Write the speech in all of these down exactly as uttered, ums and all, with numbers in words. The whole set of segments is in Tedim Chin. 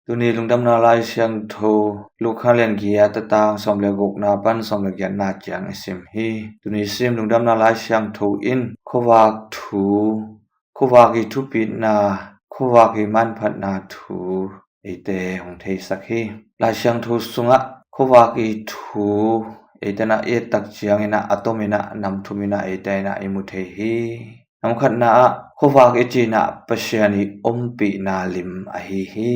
Tuni lungdamna Lai Siangtho Luka lian giat a tang sawm le gukna pan sawm le giatna ciang i sim hi. Tuni sim lungdamna Lai Siangtho in khuavak thu, khuavak i thupitna, khuavak i manphatna thu eite hong theisak hi. Lai Siangtho sungah khuavak i thu eite na i et tak ciangin ah a tomin ah nam thumin ah eite na i mu thei hi. Nam khatna ah khuavak i cih na Pasian i ompihna lim ahi hi.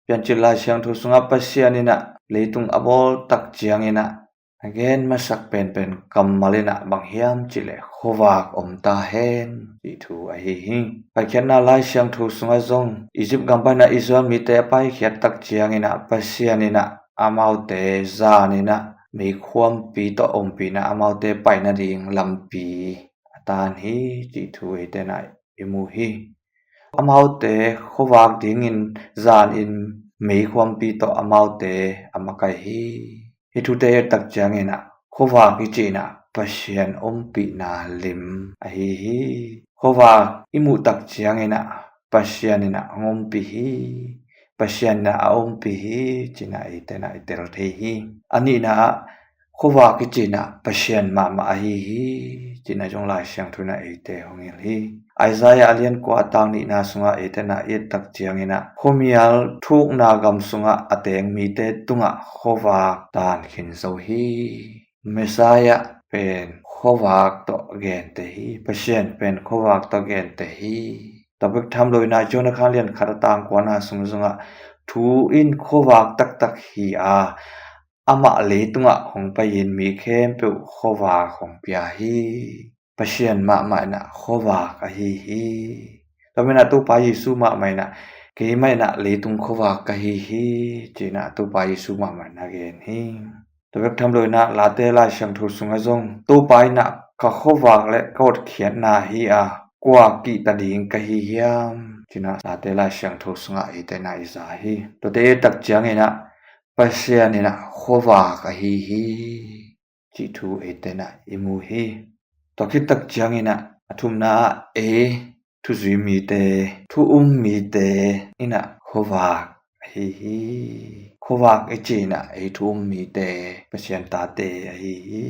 Piancil Lai Siangtho sungah Pasian in ah leitung a bawl tak ciangin ah a gen masak penpen kammal in ah bang hiam cih leh khuavak om ta hen cih thu ahi hi. Paikhiatna Lai Siangtho sungah zong Egypt gam pan ah Israel mite a paikhiat tak ciangin ah Pasian in ah amaute zan in ah meikhuampi tawh ompihna amaute pai nading lampi a tan hi cih thu eite na i mu hi. Amaute khuavak dingin zanin meikhuampi tawh amaute a makaih hi. Hih thute i et tak ciangin ah khuavak i cih na Pasian ompihna lim ahi hi. Khuavak i muh tak ciangin ah Pasian in ah hong ompih hi. Pasian in ah a ompih hi cih na eite na i tel thei hi. A nihna ah khuavak i cih na Pasian mahmah ahi hi cih na zong Lai Siangtho in ah eite hong hilh hi. Isaiah a lian kua a tang nihna sungah eite na i et tak ciangin ah khuamial thukna gam sungah a teng mite tungah khuavak tan khin zo hi. Messiah pen khuavak tawh gente hi. Pasian pen khuavak tawh gente hi. Tua bek tham lo in ah Jonah khan lian khat a tang kuana sung zongah thu in khuavak taktak hi a, amah leitungah hong pai-in mi khempeuh khuavak hong pia hi. Pasian mahmah in ah khuavak ahi hi. Tua manin ah Topa Jesu mahmah in ah keimah in ah leitung khuavak ka hi hi cih na Topa Jesu mahmah in ah gen hi. Tua bek tham lo in ah Late Lai Siangtho sungah zong Topa in ah ka khuavak le ka hotkhiatna hi a, kua kihta ding ka hi hiam cih na Late Lai Siangtho sungah eite na i za hi. Tuate i et tak ciangin ah Pasian in ah khuavak ahi hi cih thu eite na i mu hi. Tua khit tak ciangin ah a thumna ah ei thuzui mite, thu um mite in ah khuavak ahi hi. Khuavak i cih na ei thu um mite, Pasian tate ahi hi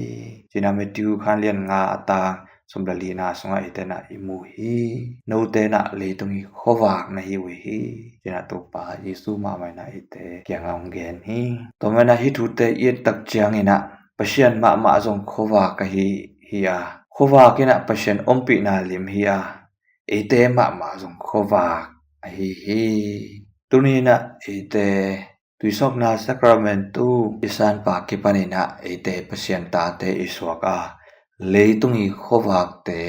cih na Matthew khan lian nga a tang sawm le lina sungah eite na i mu hi. Note na leitung i khuavak na hi uh hi cih na Topa Jesu mahmah in ah eite kiangah hong gen hi. Tua manin ah hih thute i et tak ciangin ah Pasian mahmah zong khuavak ahi hi a, khuavak in ah Pasian ompihna lim hi a, eite mahmah zong khuavak ahi hi. Tuni in ah eite tuisawpna sakramentu i sanpa kipan in ah eite Pasian tate i suak a, leitung i khuavakte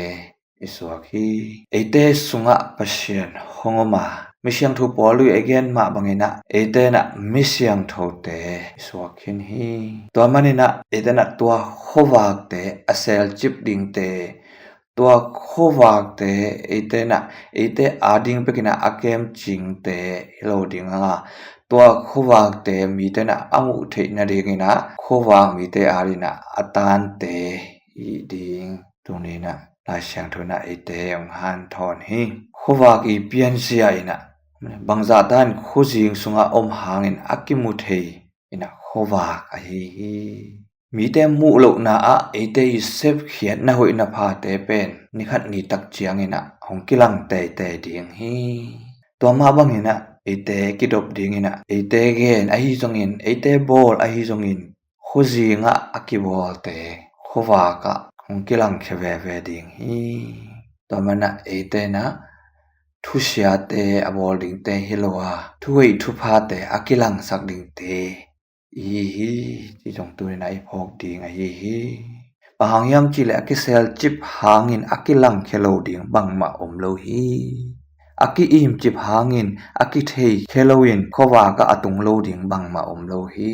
i suak hi. Eite sungah Pasian hong om a, Misiangtho Paul in a gen mah bangin ah eite in ah misiangthote i suak khin hi. Tua manin ah eite in ah tua khuavakte a selcip dingte, tua khuavakte eite in ah eite ading bekin ah a kemcingte hi lo ding a, tua khuavakte mite in ah a muh theih nadingin ah khuavak mite adingin ah a tante hi ding tuni in ah Lai Siangtho in ah eite hong hanthawn hi. Khuavak i pianzia in ah bangzah ta in khuazing sungah om hangin a kimu thei in ah khuavak ahi hi. Mite muh lohna ah eite i sepkhiat na hoih na phate pen ni khat ni tak ciangin ah hong kilang teitei ding hi. Tua mah bangin ah eite kidop dingin ah eite gen ahi zongin, eite bawl ahi zongin, khuazing ah a kibawlte khuavak ah hong kilangkhia veve ding hi. Tua manin ah eite in ah thusiate a bawl dingte hi lo a, thuhoih thuphate a kilangsak dingte i hi hi, ci zong tuni in ah i phawk ding ahi hi. Bang hang hiam cih leh a kiselcip hangin a kilangkhia lo ding bangmah om lo hi. A ki-imcip hangin a kitheikhia loin khuavak ah a tung lo ding bangmah om lo hi.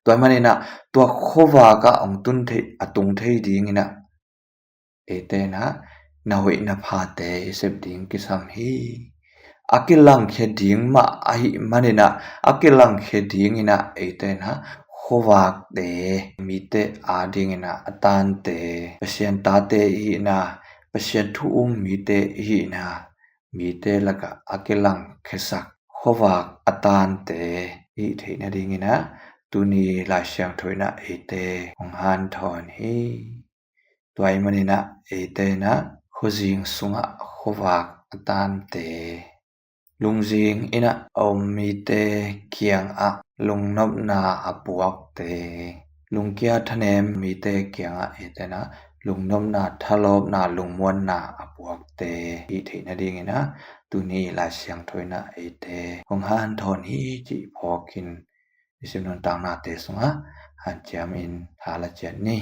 Tua manin ah tua khuavak ah hong tun thei, a tung thei dingin ah eite in ah na hoih na phate i sep ding kisam hi. A kilangkhia ding mah ahih manin ah a kilangkhia dingin ah eite in ah khuavakte, mite adingin ah a tante, Pasian tate i hihna, Pasian thu um mite i hihna, mite lakah a kilangkhiasak khuavak a tante hih theih nadingin ah tuni Lai Siangtho in ah eite hong hanthawn hi. Tua ahih manin ah eite in ah khuazing sungah khuavak a tante, lungzing in ah a om mite kiangah lungnopna a puakte, lungkia thanem mite kiangah eite in ah lungnopna, thalawpna, lungmuanna a puakte hih theih nadingin ah tuni Lai Siangtho in ah eite hong hanthawn hi cih phawkin i sim nuntaknate sungah hanciamin tha la ciat ni.